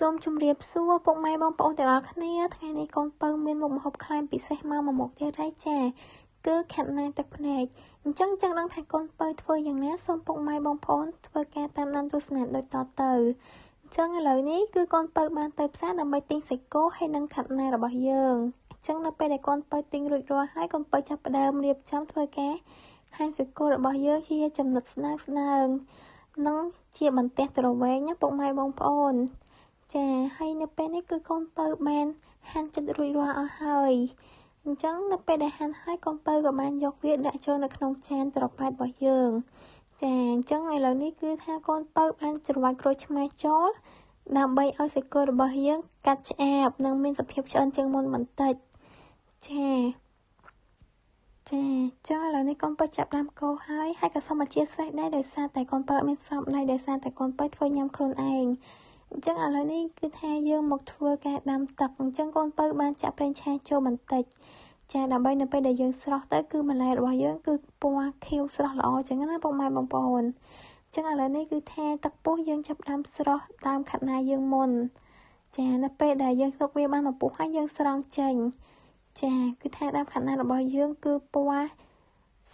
សូមជម្រាបសួរពុកម៉ែបងប្អូនទាំងអស់គ្នាថ្ងៃនេះកូនពៅមានមុខម្ហូបក្លែមពិសេសមកមួយមុខទៀតហើយចាគឺខាត់ណាទឹកភ្នែកអញ្ចឹងចង់ដឹងថាកូនពៅធ្វើយ៉ាងណាសូមពុកម៉ែបងប្អូនធ្វើការតាមដានទស្សនាដូចតទៅអញ្ចឹងឥឡូវនេះគឺកូនពៅបានទៅផ្សារដើម្បីទិញសាច់គោហើយនិងខាត់ណារបស់យើងអញ្ចឹងនៅពេលដែលកូនពៅទិញរួចរាល់ហើយកូនពៅចាប់ផ្ដើមរៀបចំធ្វើការហាន់សាច់គោរបស់យើងជាចំណិតស្ដើងស្ដើងនិងជាបន្ទះទ្រវែងណាពុកម៉ែបងប្អូនចាហើយនៅពេលនេះគឺកូនពៅបានហាន់ចិត្តរួចរាល់អស់ហើយអញ្ចឹងនៅពេលដែលហាន់ហើយកូនពៅក៏បានយកវាដាក់ចូលនៅក្នុងចានត្រប៉ែតរបស់យើងចាអញ្ចឹងឥឡូវនេះគឺថាកូនពៅបានច្របាច់ក្រូចឆ្មាចូលដើម្បីឲ្យសាច់គោរបស់យើងកាត់ឆ្អាបនិងមានសភាពឆ្អិនជាងមុនបន្តិចចាចាចឹងឥឡូវនេះកូនពៅចាប់ដើមកោហើយហើយក៏សូមអធិស្ឋានដែរដោយសារតែកូនពៅអត់មានសមដៃដោយសារតែកូនពៅធ្វើញ៉ាំខ្លួនឯងអញ្ចឹងឥឡូវនេះគឺថាយើងមកធ្វើការដាំទឹកអញ្ចឹងកូនពៅបានចាក់ប្រេងឆាចូលបន្តិចចាដើម្បីនៅពេលដែលយើងស្រោះទៅគឺបន្លែរបស់យើងគឺពណ៌ខៀវស្រស់ល្អអញ្ចឹងណាពុកម៉ែបងប្អូនអញ្ចឹងឥឡូវនេះគឺថាទឹកពុះយើងចាប់ដើមស្រោះតាមខាត់ណាយើងមុនចានៅពេលដែលយើងទុកវាបានមួយពុះហើយយើងស្រង់ចេញចាគឺថាដើមខាត់ណារបស់យើងគឺពណ៌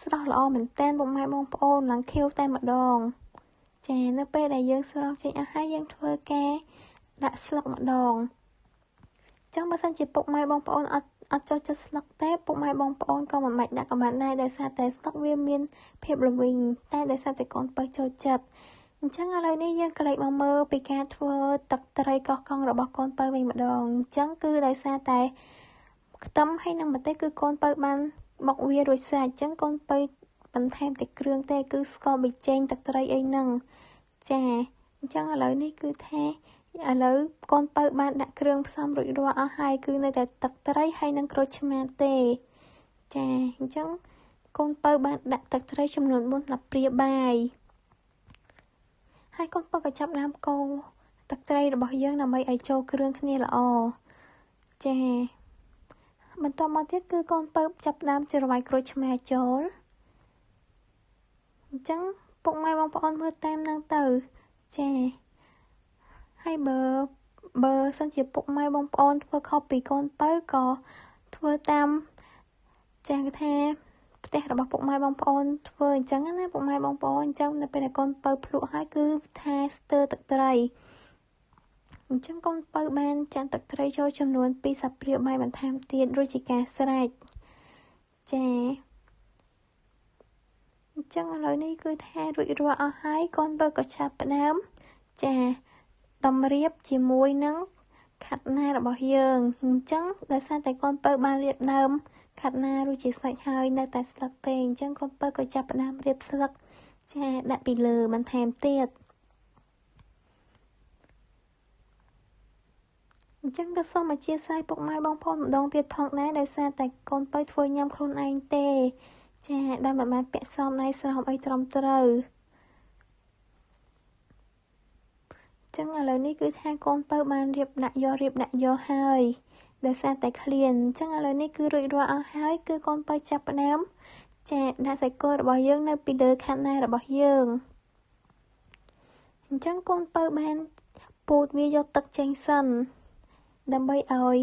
ស្រស់ល្អមែនទែនពុកម៉ែបងប្អូនឡើងខៀវតែម្ដងចានៅពេលដែលយើងស្រង់ចេញអស់ហើយយើងធ្វើការដាក់ស្លឹកម្ដងចឹងបើសិនជាពុកម៉ែបងប្អូនអត់ចូលចិត្តស្លឹកទេពុកម៉ែបងប្អូនក៏មិនបាច់ដាក់ក៏បានដែរដោយសារតែស្លឹកវាមានភាពល្វីងតែដោយសារតែកូនពៅចូលចិត្តអញ្ចឹងឥឡូវនេះយើងក៏លេចមកមើលពីការធ្វើទឹកត្រីកោះកង់របស់កូនពៅវិញម្ដងអញ្ចឹងគឺដោយសារតែខ្ទឹមហើយនិងម្ទេសគឺកូនពៅបានបុកវារួចស្រេចអញ្ចឹងកូនពៅបន្ថែមតែគ្រឿងទេគឺស្ករប៊ីចេងទឹកត្រីអីហ្នឹងចាអញ្ចឹងឥឡូវនេះគឺថាឥឡូវកូនពៅបានដាក់គ្រឿងផ្សំរួចរាល់អស់ហើយគឺនៅតែទឹកត្រីហើយនិងក្រូចឆ្មាទេចាអញ្ចឹងកូនពៅបានដាក់ទឹកត្រីចំនួន4ស្លាបព្រាបាយហើយកូនពៅក៏ចាប់ដើមកូរទឹកត្រីរបស់យើងដើម្បីឲ្យចូលគ្រឿងគ្នាល្អចាបន្តមកទៀតគឺកូនពៅចាប់ដើមច្របាច់ក្រូចឆ្មាចូលអញ្ចឹងពុកម៉ែបងប្អូនមើលតាមនឹងទៅចាហើយបើសិនជាពុកម៉ែបងប្អូនធ្វើខុសពីកូនពៅក៏ធ្វើតាមចាគេថាផ្ទះរបស់ពុកម៉ែបងប្អូនធ្វើអញ្ចឹងណាពុកម៉ែបងប្អូនអញ្ចឹងនៅពេលដែលកូនពៅភ្លក់ហើយគឺថាស្ទើរទឹកត្រីអញ្ចឹងកូនពៅបានចាក់ទឹកត្រីចូលចំនួន2ស្លាបព្រាបាយបន្ថែមទៀតរួចជាការស្រេចចាអញ្ចឹងឥឡូវនេះគឺថារួចរាល់អស់ហើយកូនពៅក៏ចាប់ផ្ដើមចាតម្រៀបជាមួយនឹងខាត់ណារបស់យើងអញ្ចឹងដោយសារតែកូនពៅបានរៀបដើមខាត់ណារួចជាស្រេចហើយនៅតែស្លឹកទេអញ្ចឹងកូនពៅក៏ចាប់ផ្ដើមរៀបស្លឹកចាដាក់ពីលើបន្ថែមទៀតអញ្ចឹងក៏សូមអធិស្ឋានពុកម៉ែបងប្អូនម្ដងទៀតផងដែរដោយសារតែកូនពៅធ្វើញ៉ាំខ្លួនឯងទេចាដែលមិនបានពាក់សមដៃស្រោមអីត្រឹមត្រូវចឹងឥឡូវនេះគឺថាកូនពៅបានរៀបដាក់យកហើយដោយសារតែឃ្លានអញ្ចឹងឥឡូវនេះគឺរួចរាល់អស់ហើយគឺកូនពៅចាប់ផ្ដើមចាដាក់សាច់គោរបស់យើងនៅពីលើខាត់ណារបស់យើងអញ្ចឹងកូនពៅបានពូតវាយកទឹកចេញសិនដើម្បីឲ្យ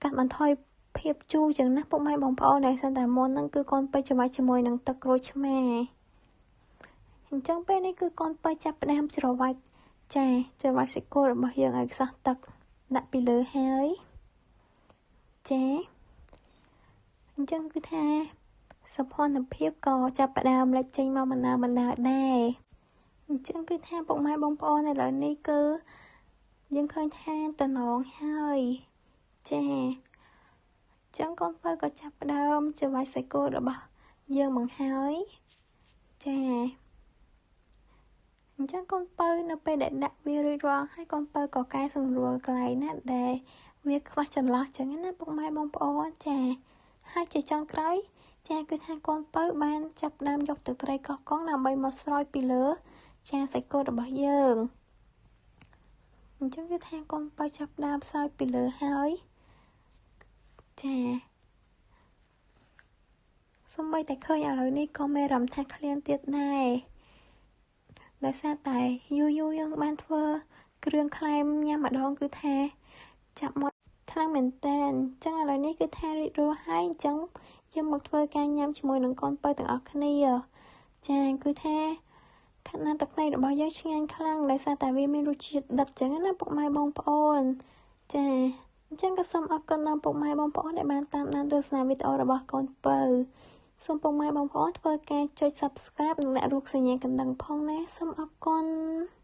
កាត់បន្ថយភាពជូរចឹងណាពុកម៉ែបងប្អូនដែលសិនតែមុនហ្នឹងគឺកូនពៅច្របាច់ជាមួយនឹងទឹកក្រូចឆ្មាអញ្ចឹងពេលនេះគឺកូនពៅចាប់ផ្ដើមច្របាច់ចាច្របាច់សាច់គោរបស់យើងឲ្យខ្សោះទឹកដាក់ពីលើហើយចាអញ្ចឹងគឺថាសោភ័ណភាពក៏ចាប់ផ្ដើមលេចចេញមកបណ្ដើរដែរអញ្ចឹងគឺថាពុកម៉ែបងប្អូនឥឡូវនេះគឺយើងឃើញថាតំណងហើយចាចឹងកូនពៅក៏ចាប់ផ្ដើមច្របាច់សាច់គោរបស់យើងមកហើយចាអញ្ចឹងកូនពៅនៅពេលដែលដាក់វារួចរាល់ហើយកូនពៅក៏កែសម្រួលកន្លែងណាដែលវាខ្វះចន្លោះចឹងណាពុកម៉ែបងប្អូនចាហើយជាចុងក្រោយចាគឺថាកូនពៅបានចាប់ផ្ដើមយកទឹកត្រីកោះកុងដើម្បីមកស្រោចពីលើចាសាច់គោរបស់យើងអញ្ចឹងគឺថាកូនពៅចាប់ផ្ដើមស្រោចពីលើហើយចាសូម្បីតែឃើញឥឡូវនេះក៏មានអារម្មណ៍ថាឃ្លានទៀតដែរដោយសារតែយូរយើងបានធ្វើ គ្រឿងក្លែមញ៉ាំម្ដងគឺថាចាប់មាត់ខ្លាំងមែនតើអញ្ចឹងឥឡូវនេះគឺថារីករាស់ហើយអញ្ចឹងយើងមកធ្វើការញ៉ាំជាមួយនឹងកូនពៅទាំងអស់គ្នាចាគឺថាខាត់ណាទឹកភ្នែករបស់យើងឆ្ងាញ់ខ្លាំងដោយសារតែវាមានរសជាតិដិតចឹងណាពុកម៉ែបងប្អូនចាអញ្ចឹងក៏សូមអរគុណដល់ពុកម៉ែបងប្អូនដែលបានតាមដានទស្សនាវីដេអូរបស់កូនពៅសូមពុកម៉ែបងប្អូនធ្វើការចុច Subscribe និងដាក់រូបសញ្ញាកណ្ដឹងផងណាសូមអរគុណ។